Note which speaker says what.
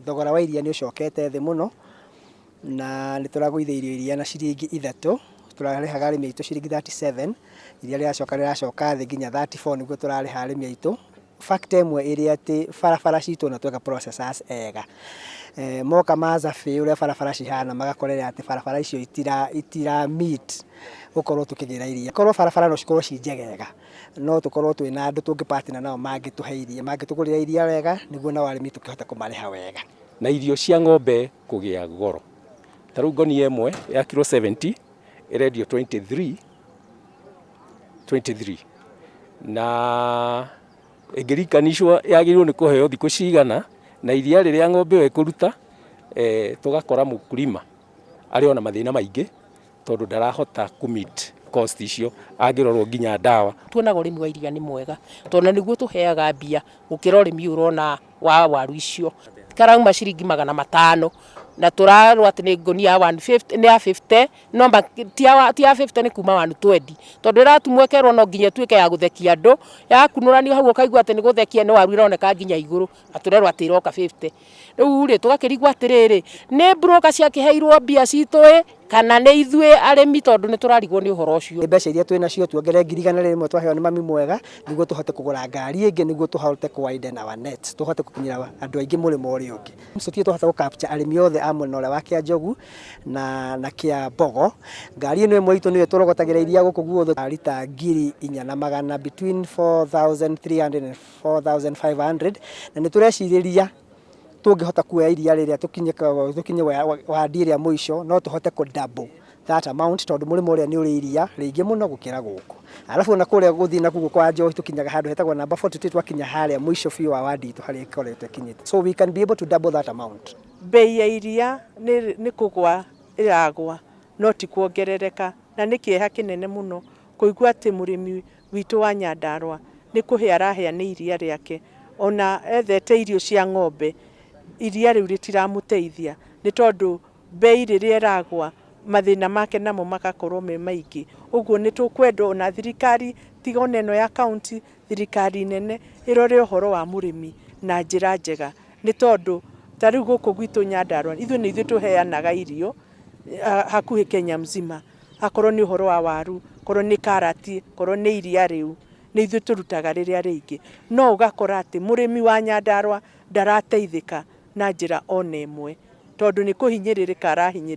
Speaker 1: Thogora wa iria nĩ ũcokete thĩ mũno, na nĩ tũragũithĩirio iria na ciringi 3, tũrarĩhaga arĩmi aitũ ciringi 37, iria rĩracoka rĩracoka thĩ nginya 34 nĩguo tũrarĩha arĩmi aitũ. Factor ĩmwe ĩrĩ atĩ barabara citũ ona tweka processors ega, moka ma survey ũrĩa barabara cihana magakorera atĩ barabara icio itira meet gũkorwo tũkĩgĩra iria. Korwo barabara no cikorwo ci njegega, no tũkorwo twĩna andũ tũngĩ partner nao mangĩtũhe iria, mangĩtũgũrĩra iria wega nĩguo nao arĩmi tũkĩhote kũmarĩha wega.
Speaker 2: Na irio cia ng'ombe kũgĩa goro, ta rĩu ngonia ĩmwe ya kiro 70 ĩrendio 23 23, na ĩngĩringanicwo yagĩrĩirwo nĩ kũheo thikũ cigana na iria rĩrĩa ng'ombe ĩyo ĩkũruta, tũgakora mũkulima arĩ ona mathĩna maingĩ tondũ ndarahota kũ meet cost icio angĩrorwo nginya ndawa.
Speaker 3: Tuonaga ũrĩmi wa iria nĩ mwega tondũ nĩguo tũheaga mbia gũkĩra ũrĩmi ũyũ ũrona wa waru icio. Karauma ciringi 500 na tũrarwo atĩ nĩ ngũnia ya 150, nĩ ya 50 no ti ya 50, nĩ kuma 120, tondũ ĩratumwo ĩkerwo no nginya ĩtuĩke ya gũthekia andũ. Yakunũranio hau ũkaigua atĩ nĩ gũthekia, nĩ waru ĩroneka nginya igũrũ, na tũrerwo atĩ ĩroka 50. Rĩu rĩ, tũgakĩrigwo atĩrĩrĩ, nĩ broker ciakĩheirwo mbia citũ ĩ, kana nĩ ithuĩ arĩmi, tondũ nĩ tũrarigwo nĩ ũhoro ũcio.
Speaker 1: Mbeca iria twĩ nacio tuongerere 100,000 twaheo nĩ mami mwega nĩguo tũhote kũgũra ngari ĩngĩ, nĩguo tũhote kũ widen our net, tũhote gũkinyĩra andũ aingĩ mũrĩmo ũrĩa ũngĩ. Tũtirĩ twahota gũ capture arĩmi othe a mwena ũrĩa wa Kĩanjogu na Kĩambogo. Ngari ĩno ĩmwe itũ nĩyo tũrogotagĩra iria gũkũ guothe rita 4,100, between 4300 and 4500, na nĩ tũrecirĩria tũngĩhota kuoya iria rĩrĩa tũkinye wandi ĩrĩa mũico, no tũhote kũ double that amount, tondũ mũrĩmo ũrĩa nĩ ũrĩ iria rĩingĩ mũno gũkĩra gũkũ. Arabu ona kũrĩa gũthiĩ na kũu kwa Njohi tũkinyaga handũ hetagwo namba 42, twakinya harĩa mũico biũ wa wandi itũ harĩa ĩkoretwo ĩkinyĩte. So we can be able to double that amount.
Speaker 4: Mbei ya iria nĩ kũgwa ĩragwa no ti kuongerereka, na nĩ kĩeha kĩnene mũno kũigua atĩ mũrĩmi witũ wa Nyandarua nĩ kũhĩa arahĩa nĩ iria rĩake. Ona ethete irio cia ng'ombe, iria rĩu rĩtiramũteithia, nĩ tondũ mbei rĩrĩa ĩragwa, mathĩna make namo magakorwo me maingĩ. Ũguo nĩ tũkwenda ona thirikari, tiga ona ĩno ya kaunti, thirikari nene ĩrore ũhoro wa mũrĩmi na njĩra njega, nĩ tondũ ta rĩu gũkũ gwitũ Nyandarua ithuĩ nĩ ithuĩ tũheanaga irio hakuhĩ Kenya mzima. Akorwo nĩ ũhoro wa waru, korwo nĩ karati, korwo nĩ iria rĩu, nĩ ithuĩ tũrutaga rĩrĩa rĩingĩ, no ũgakora atĩ mũrĩmi wa Nyandarua ndarateithĩka na njĩra ona ĩmwe, tondũ nĩ kũhinyĩrĩrĩka arahinyĩrĩrĩka.